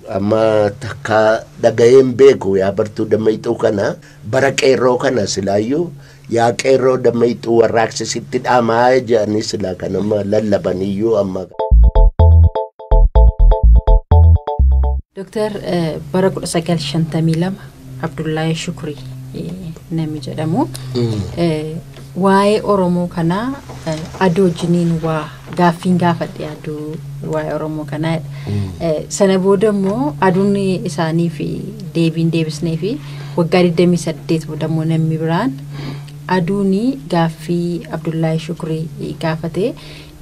Speaker 2: amma takka dhaga'een beeku, yaa bartuu dammayituu kana bara qeerroo kana silaayyuu, yaa qeerroo dammayituu warraaqsi sitti dhaamaa jedhanii silaa kanama lallabaniyyuu amma.
Speaker 1: Dooktar, bara 1952 Abdullahi Shukrii namni jedhamu waa'ee Oromoo kanaa aduu wajjiniin waa gaaffiin gaafadhe aduu waa'ee Oromoo kanaa. Sana booda immoo aduun isaanii fi deebiin deebisnee fi waggaa 28 booda immoo namni biraan aduun gaaffii Abdullahi Shukrii gaafate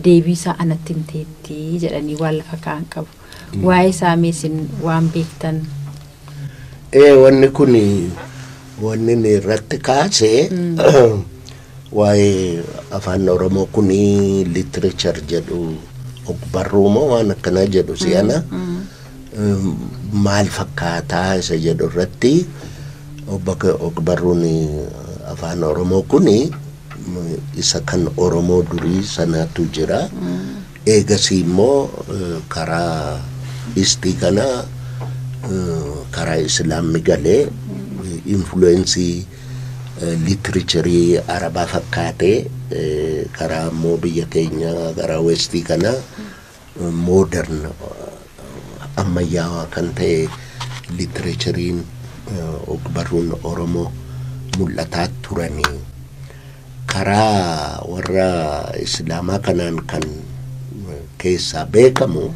Speaker 1: deebii isaa anatti himteetti jedhanii waan lafa kaa'an qabu. Waa'ee isaa meesin waan beektan?
Speaker 2: Wanni kun, wanni inni irratti kaase waa'ee afaan Oromoo kun literature jedhu, ogbarruu moo waan akkanaa jedhu si'ana maal fakkaataa isa jedhu irratti, ogbarruun afaan Oromoo kun isa kan Oromoo durii sanatu jira. Eegasii immoo karaa istii kana, karaa islaamni galee influence literature arabaa fakkaatee, karaa immoo biyya keenya karaa westii kana modern ammayyaawaa kan ta'e literatureiin ogbarruun Oromoo mul'ataa turanii. Karaa warra islaamaa kanaan kan keessaa beekamu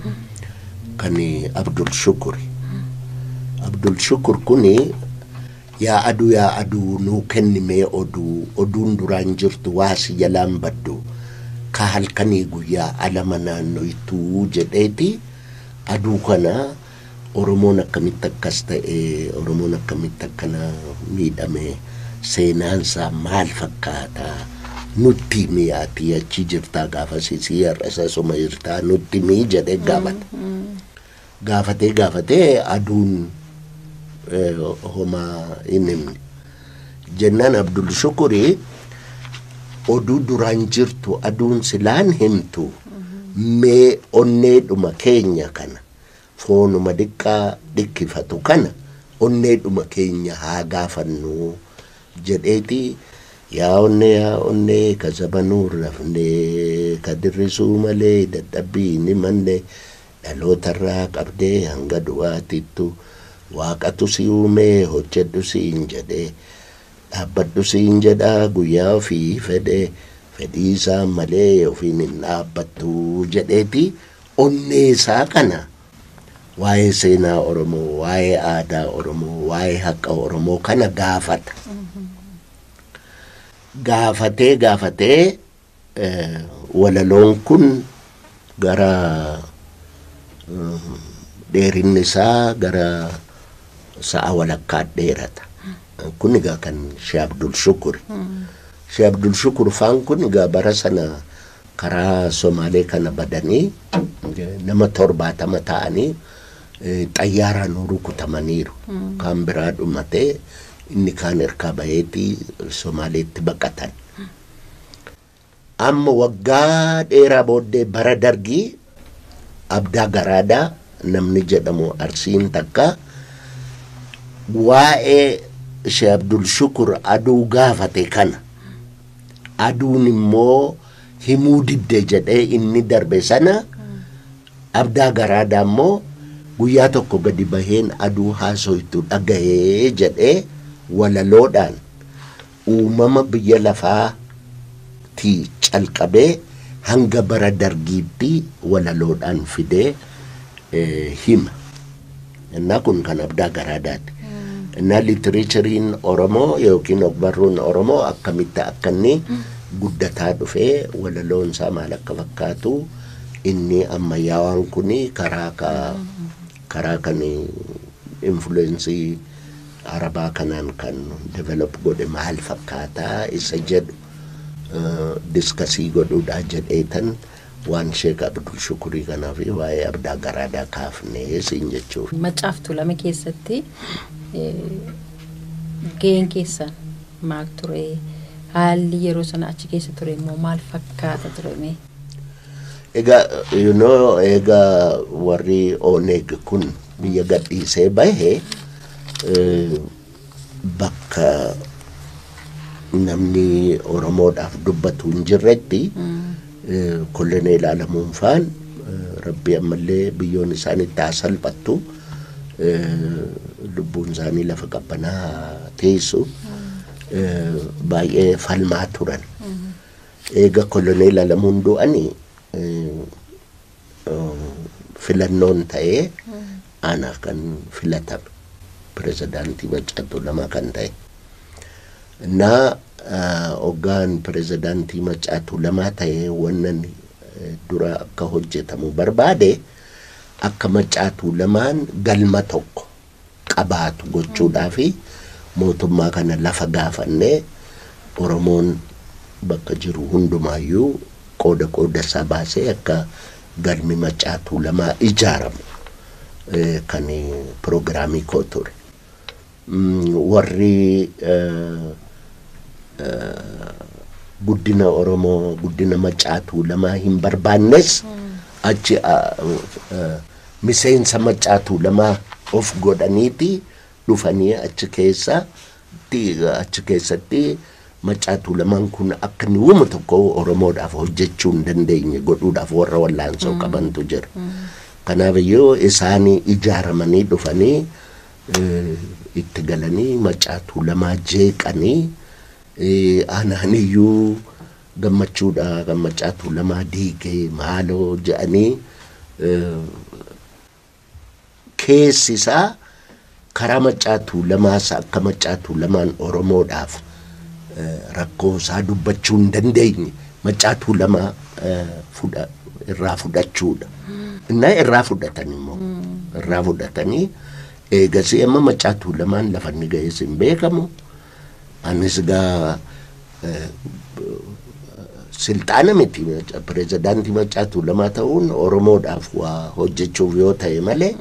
Speaker 2: kan Abdul Shukuri. Abdul Shukur kuni, yaa aduu, yaa aduu, nuu kennimee oduu, oduun duraan jirtu waasi jalaan baddu ka halkanii guyyaa alama naannoytuu jedheeti aduu kana, Oromoon akkamitti akkas ta'e, Oromoon akkamitti akkana miidhame, seenaansaa maal fakkaata, nutti mi'aati, achi jirtaa gaafa sisii har'asa soma jirtaa, nutti mii jedhee gaafata. Gaafatee gaafatee aduun homaa hin himne. Jennaan Abdul Shukurii, oduu duraan jirtu aduun silaan himtu, mee onneedhuma keenya kana, foonuma dhiqqaa dhikkifatu kana, onneedhuma keenya haa gaafannu jedheeti, yaa onnee, yaa onnee, ka zabanuu rafnee, ka dirrisuu malee dadhabbii ni manne, dhalootarraa qabdee hanga du'aatittu waaqatu si uumee, hojjedhu siin jedhee, dhaabbadhu siin jedhaa, guyyaa ofii fedhee fedhii isaa malee ofiin hin dhaabbattu jedheeti onnee isaa kana waa'ee seenaa Oromoo, waa'ee aadaa Oromoo, waa'ee haqa Oromoo kana gaafata. Gaafatee gaafatee walaloon kun gara Dheerinni isaa gara sa'a walakkaa dheerata. Kun egaa kan Shee Abdul Shukur. Shee Abdul Shukur faan kun egaa bara sana karaa Somaalee kana badanii nama 70 ta'anii xayyaaraan rukutamaniiru. Kaan biraa dhumatee inni kaan erkaa baheetii Somaaleetti baqatan. Amma waggaa dheeraa booddee bara Dargii Abdaa Garaadaa namni jedhamu Arsiin takka waa'ee Shee Abdul Shukur aduu gaafate kana aduun immoo himuu didde jedhee inni darbe sana Abdaa Garaadaa immoo guyyaa tokko gadi baheen aduu haasoytu dhagahee jedhee walaloodhaan uumama biyya lafaatii calqabee hanga bara Dargiitti walaloodhaan fidee hima. Innaa kun kan Abdaa Garaadaati. Innaa litireechariin Oromoo yookiin ogbarruun Oromoo akkamitti akka inni guddataa dhufee walaloon isaa maal akka fakkaatu inni ammayyaawaan kun karaa kan influensii Arabaa kanaan kan develop godhe maal fakkaataa isa jedhu diskasii godhuudhaa jedheetan waan Sheek Abdul Shukurii kanaa fi waa'ee Abdaa Garaadaa kaafnee siin jechuuf.
Speaker 1: Maccaaf Tuulama keessatti gaheen keessan maal ture? Haalli yeroo sana achi keessa ture immoo maal fakkaata ture mee?
Speaker 2: Egaa egaa warri Oneg kun biyya gadhiisee bahe bakka namni Oromoodhaaf dubbatu hin jirretti Koloneel Alamuun faan Rabbi ammallee biyyoon isaanitti haa salphattu lubbuun isaanii lafa qabbanaa teessu baay'ee falmaa turan. Eega Koloneel Alamuun du'anii filannoon ta'ee ana kan filatame pirezidaantii Maccaa Tuulamaa kan ta'e. Na hoggaan pirezidaantii Maccaa Tuulamaa ta'e wannan dura akka hojjetamu barbaade akka Maccaa Tuulamaan galma tokko qabaatu gochuudhaa fi mootummaa kana lafa gaafannee Oromoon bakka jiru hundumaayyuu qooda qooda isaa baasee akka galmi Maccaa Tuulamaa ijaaramu kan piroogiraamii koo ture. Warri guddina Oromoo guddina Maccaa Tuulamaa hin barbaannes achi miseensa Maccaa Tuulamaa of godhaniiti dhufanii achi keessatti Maccaa Tuulamaan kun akka inni uumu tokko Oromoodhaaf hojjechuu hin dandeenye godhuudhaaf warra wallaansoo qabantu jira. Kanaaf iyyuu isaanii ijaaramanii dhufanii itti galanii Maccaa Tuulamaa jeeqanii anaan iyyuu gammachuudha kan Maccaa Tuulamaa diigee maaloo jedhanii keessi isaa karaa Maccaa Tuulamaas akka Maccaa Tuulamaan Oromoodhaaf rakkoo isaa dubbachuu hin dandeenye Maccaa Tuulamaa irraa fudhachuudha. Innaa irraa fudhatan immoo irraa fudhatanii eegasii amma Maccaa Tuulamaan lafa inni ga'es hin beekamu. Anis gaa silxaana miti pirezidaantii Maccaa Tuulamaa ta'uun Oromoodhaaf waa hojjechuuf yoo ta'e malee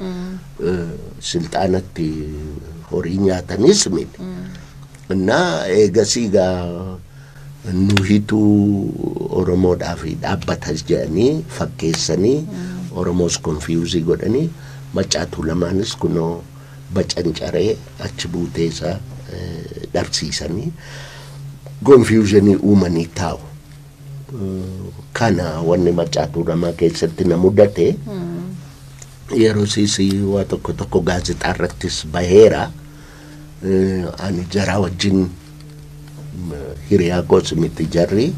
Speaker 2: silxaanatti horii nyaatanis miti. Innaa eegasii gaa nuhitu Oromoodhaaf dhaabbatas jedhanii fakkeessanii Oromoos konfiyuuzii godhanii Maccaa Tuulamaanis kunoo bacancaree achi buutee isaa dhabsiisanii konfiyuuzinii uumanii taa'u. Kana wanni Maccaa Tuulamaa keessatti na mudate yeroo siisii waa tokko tokko gaazexaa irrattis baheera. Ani jaraa wajjin hiriyaa koos miti jarri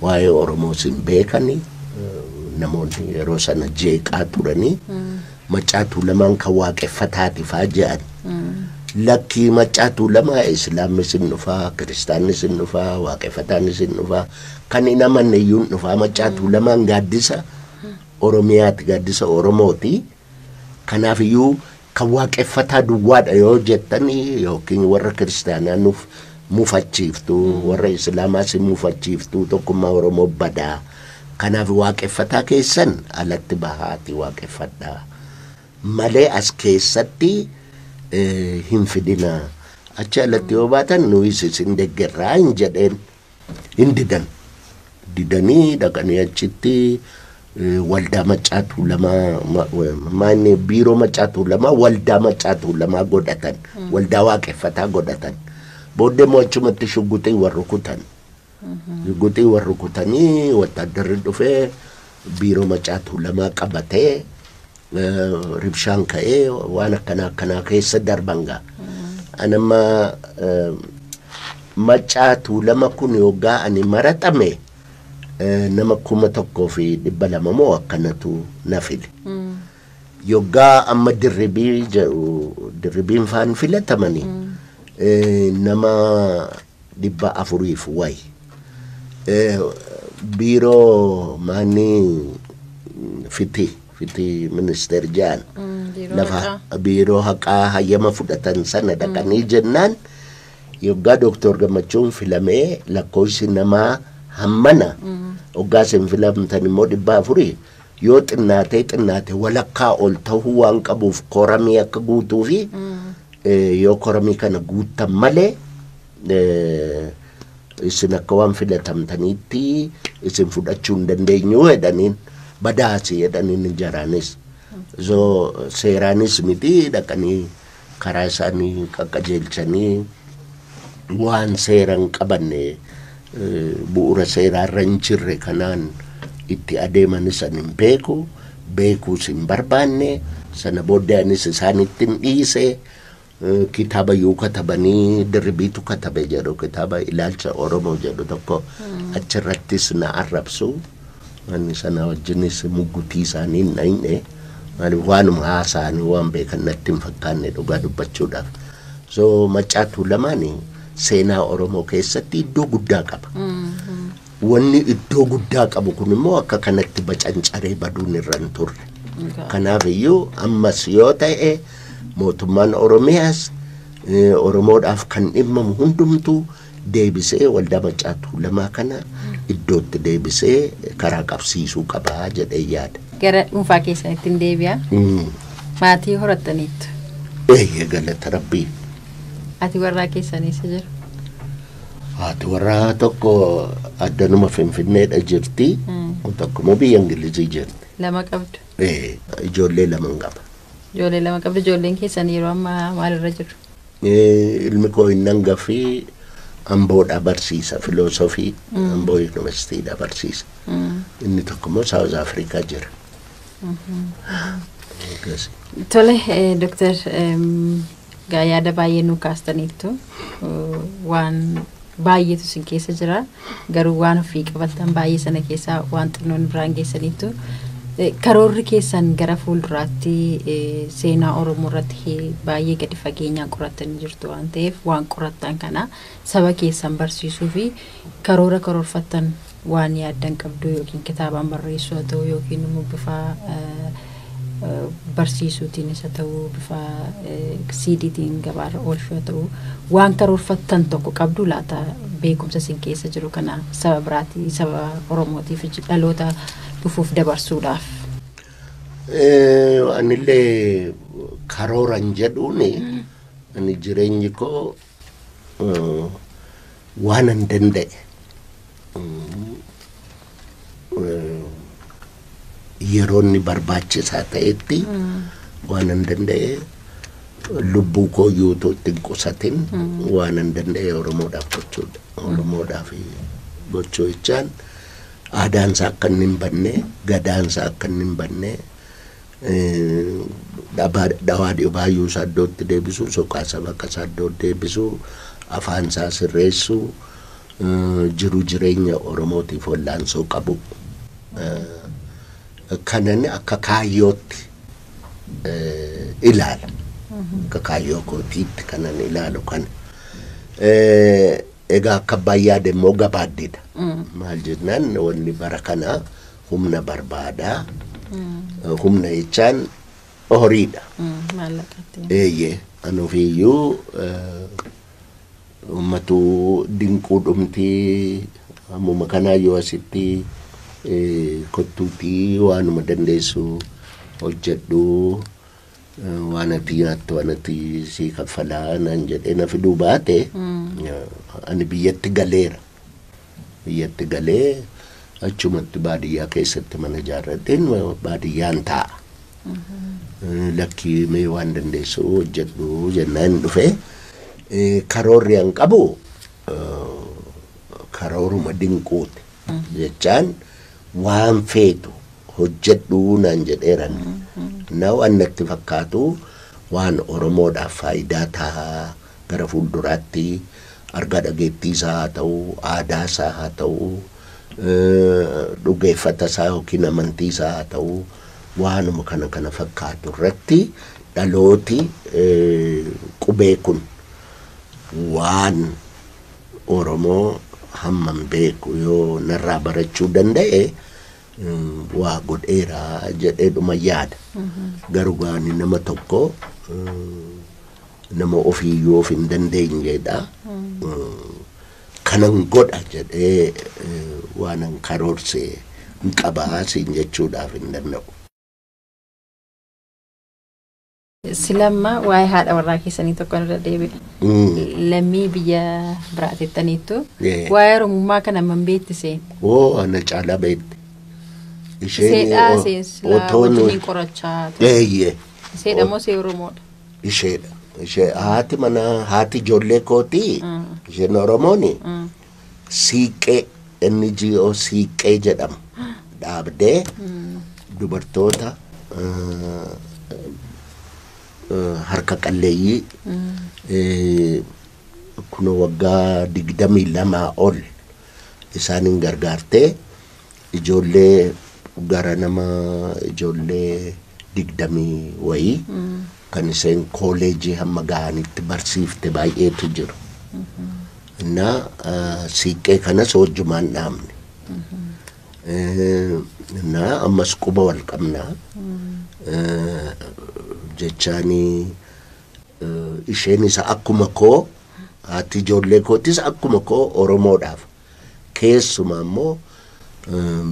Speaker 2: waa'ee Oromoos hin beekani namoonni yeroo sana jeeqaa turanii Maccaa Tuulamaan kan waaqeffataati faa jedhan. Lakkii Maccaa Tuulamaa Islaamnis hin dhufaa, Kiristaannis hin dhufaa, waaqeffataanis hin dhufaa, kan hin amanne iyyuu hin dhufaa. Maccaa Tuulamaan gaaddisa Oromiyaati, gaaddisa Oromooti. Kanaaf iyyuu kan waaqeffataa duwwaadha yoo jettanii yookiin warra kiristaanaa nuuf mufachiiftu, warra islaamaas mufachiiftu, tokkummaa Oromoo badaa. Kanaaf waaqeffataa keessan alatti bahaati waaqeffadhaa malee as keessatti hin fidinaa. Achi alatti yoo baatan nuyis isin deeggarraa hin jedheen hin didan. Didanii dhaqanii achitti waldaa Maccaa Tuulamaa, maanni biiroo Maccaa Tuulamaa waldaa Maccaa Tuulamaa godhatan, waldaa waaqeffataa godhatan. Booddee immoo achumatti shugguxii warri kutan. Shugguxii warri kutanii wattaaddarri dhufee biiroo Maccaa Tuulamaa qabatee ribshaan ka'ee waan akkanaa akkanaa keessa darban gaa. Anamma Maccaa Tuulama kun yoggaa ani maraxame nama 1,200 moo akkanatu na file. Yoggaa amma Dirribii jedhu Dirribiin faan filatamanii nama 400 wayi. Biiroo maanni fiti ministeer jaan lafa biiroo haqaa hayyama fudhatan sana dhaqanii jennaan yoggaa Dooktor Gammachuun filamee lakkoofsi namaa hammana, hoggaa isin filamtan immoo 400 yoo xinnaatee xinnaate walakkaa ol ta'uu waan qabuuf koramii akka guutuu fi yoo koramii kana guuttan malee isin akka waan filatamtaniitti isin fudhachuu hin dandeenyu jedhaniin, badaasi jedhaniin jaraanis. So seeraanis miti, dhaqanii karaa isaanii qaqqajeelchanii waan seera hin qabanne, bu'uura seeraarra hin jirre kanaan itti adeemanis ani hin beeku, beekuus hin barbaanne. Sana booddee anis isaanitti hin dhiise. Kitaaba yoo katabanii Dirribiitu katabe jedhu, kitaaba ilaalcha Oromoo jedhu tokko achirrattis na arrabsu. Ani sana wajjinis muggutii isaanii hin dhayne, maaliif waanuma haasa'anii waan beekan natti hin fakkaanne dhugaa dubbachuudhaaf. So Maccaa Tuulamaani seenaa Oromoo keessatti iddoo guddaa qaba. Wanni iddoo guddaa qabu kun immoo akka kanatti bacancaree baduun irra hin turre. Kanaaf iyyuu ammas yoo ta'e mootummaan Oromiyaas Oromoodhaaf kan dhimmamu hundumtuu deebisee waldaa Maccaa Tuulamaa kana iddootti deebisee karaa qabsiisuu qabaa jedhee yaada.
Speaker 1: Gara dhuunfaa keessanitti hin deebi'a. Maatii horattaniittu?
Speaker 2: Eeyyee, galata Rabbii.
Speaker 1: Ati warraa keessanii isa jiru?
Speaker 2: Haati warraa tokko addanuma Finfinneedha jirti. Tokko immoo biyya Ingilizii jirti.
Speaker 1: Lama qabdu?
Speaker 2: Ijoollee lama qaba.
Speaker 1: Ijoollee lama qabdu. Ijoolleen keessan yeroo ammaa maalirra jiru?
Speaker 2: Ilmi koo inni hangafii Amboodhaa barsiisa filoosofii, Amboo Yuunivarsiitiidhaa barsiisa. Inni tokko immoo Saawuz Afrikaa jira.
Speaker 1: Tole, Dooktar, yaada baay'ee nu kaastaniittu, waan baay'eetu isin keessa jira, garuu waan ofii qabattan baay'ee sana keessaa waan xinnoon biraan geessaniittu. Karoorri keessan gara fuulduraatti seenaa Oromoo irratti baay'ee gadi fageenyaan qorattanii jirtu waan ta'eef, waan qorattan kana saba keessan barsiisuu fi karoora karoorfattan waan yaaddan qabdu, yookiin kitaabaan barreessuu haa ta'u, yookiin immoo bifa barsiisuutiinis haa ta'u, bifa CDtiin gabaarra oolchuu haa ta'u, waan karoorfattan tokko qabdu laata, beekumsa isin keessa jiru kana saba biraatii, saba Oromootiif, dhaloota dhufuuf dabarsuudhaaf?
Speaker 2: Anillee karooran jedhuuni, ani jireenyi koo waan an danda'e yeroo inni barbaachisaa ta'etti waan an danda'e lubbuu koo yuutuu itti hin qusatin waan an danda'e Oromoodhaaf gochuudha. Oromoodhaaf gochuu jechaan aadaansaa akka inni hin banne, gadaansaa akka inni hin banne, dhawaa dhibaayyuu isaa iddootti deebisuu, soqaa bakka isaa iddootti deebisuu, afaan isaa sirreessuu, jiru jireenya Oromootiif wallaansoo qabu. Kanan akka kaayyootti ilaala. Akka kaayyoo kootiitti kanan ilaalu kana. Egaa akka abbaan yaade immoo gabaaddidha. Maal jennaan, wanni bara kanaa humna barbaadaa. Humna jechaan Horiidha.
Speaker 1: Maallaqatti.
Speaker 2: Eeyyee, ani ofiiyyuu uummatuu dinquu dhumtii ammuma kanaa yoo asitti kottuutii waanuma dandeessu hojjedhu, waan ati nyaattu waan ati sii kaffalaa naan jedhee na fiduu baate, ani biyyatti galeera. Biyyatti galee achumatti baadiyyaa keessatti mana ijaarradheen baadiyyaan taa'a. Lakkii, mee waan dandeessu hojjedhu jennaan dhufe. Karoorri an qabu karooruma dinquuti. Jechaan waan feetu hojjedhu naan jedheeran. Na waan natti fakkaatu waan Oromoodhaaf faayidaa ta'a gara fuulduraatti argaa dhageettii isaa haa ta'u, aadaa isaa haa ta'u, dhugeeffata isaa yookiin amantii isaa haa ta'u, waanuma kana kana fakkaatu irratti dhalooti qubee kun waan Oromoo hammam beeku yoo narraa barachuu danda'e waa godheera jedheedhuma yaada. Garuu gaani nama tokko nama ofiiyyuu of hin dandeenyedha. Kanan godha jedhee waanan karoorse hin qabaa siin jechuudhaaf hin danda'u.
Speaker 1: Silamma waa'ee haadha warraa keessanii tokko irra deebi'a. Lammii biyya biraa teettaniittu. Waa'ee Oromummaa kana hammam beekti?
Speaker 2: Oo, ana caalaa beekti.
Speaker 1: Isheen Seedhaa seensilaa wajjiniin qorachaa ture.
Speaker 2: Eeyyee.
Speaker 1: Seedha moo see Oromoodha?
Speaker 2: Isheedha. Ishee haati mana haati ijoollee kootii isheen Oromooni Siiqqee NGO Siiqqee jedhamu dhaabdee dubartoota harka qalleeyyii kun waggaa 22 ol isaaniin gargaartee ijoollee gara nama ijoollee 20 wayii kan isheen kooleejii hamma gahanitti barsiifte baay'eetu jiru. Innaa siiqqee kanas wajjumaan dhaabne. Innaa ammas quba wal qabnaa. Jechaanii isheenis akkuma koo, haati ijoollee kootis akkuma koo Oromoodhaaf keessumaa immoo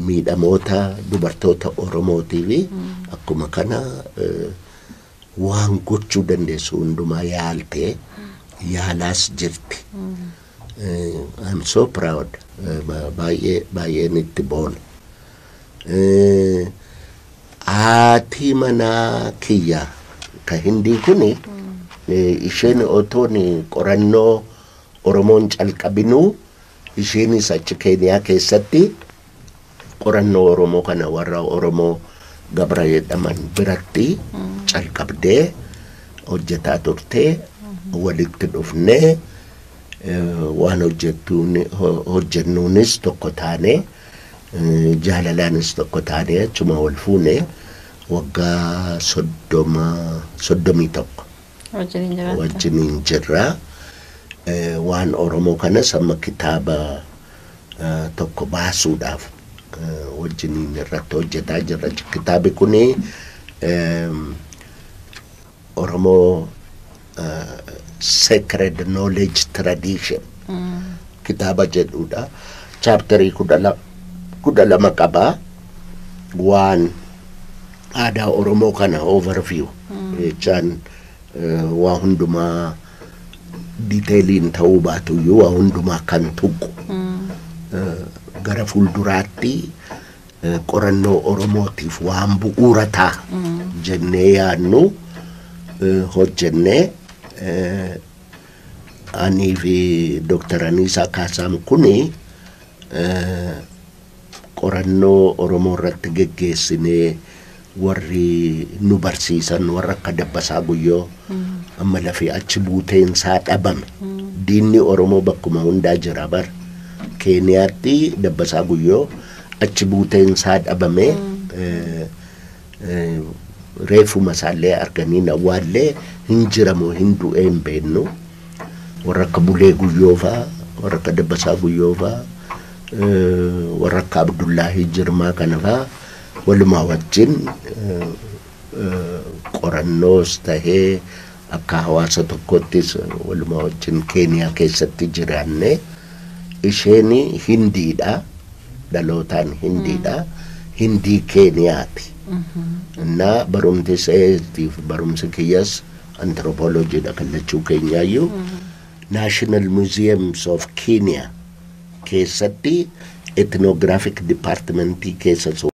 Speaker 2: miidhamoota dubartoota Oromootiif akkuma kana waan gochuu dandeessu hundumaa yaaltee yaalaas jirti. I'm so proud. Baay'ee baay'een itti boona. Haati manaa kiyya ka Hindii kuni isheen otoon qorannoo Oromoon calqabinuu isheenis achi Keeniyaa keessatti qorannoo Oromoo kana warra Oromoo Gabra jedhaman biratti calqabdee hojjetaa turtee walitti dhufnee waan hojjennuunis tokko taane, jaalalaanis tokko taane, achuma wal fuune waggaa 31
Speaker 1: Wajjiniin jiraatta.
Speaker 2: Wajjiniin jirra. Waan Oromoo kanas amma kitaaba tokko baasuudhaaf wajjiniin irratti hojjetaa jirra. Kitaabi kuni Oromoo Sacred Knowledge Tradition kitaaba jedhudha. Chapterii 12 qabaa. Waan aadaa Oromoo kana overview jechaan waa hundumaa detailiin ta'uu baatuyyuu waa hundumaa kan tuqu gara fuulduraatti qorannoo Oromootiif waan bu'uura ta'a jennee yaadnu hojjennee anii fi Dooktar Aniisaa Kaasaam kuni qorannoo Oromoo irratti geggeessinee warri nu barsiisan warra akka Dabbasaa Guyyoo amma lafee achi buuteensaa dhabame. Diinni Oromoo bakkuma hundaa jira bara. Keeniyaatti Dabbasaa Guyyoo achi buuteensaa dhabame, reefuma isaallee arganii awwaallee hin jiramoo hin du'ee hin beeknu. Warra akka Bulee Guyyoo faa, warra akka Dabbasaa Guyyoo faa, warra akka Abdullaahii Jirmaa kana faa walumaa wajjin Qorannoos tahee akka hawaasa tokkottis walumaa wajjin Keeniyaa keessatti jiraanne. Isheen Hindiidha. Dhalootaan Hindiidha. Hindii Keeniyaati. Innaa barumti isheetiif barumsi kiyyas anthropologyidha kallachuu keenyaayyuu. National Museums of Kenya keessatti ethnographic departmentii keessa.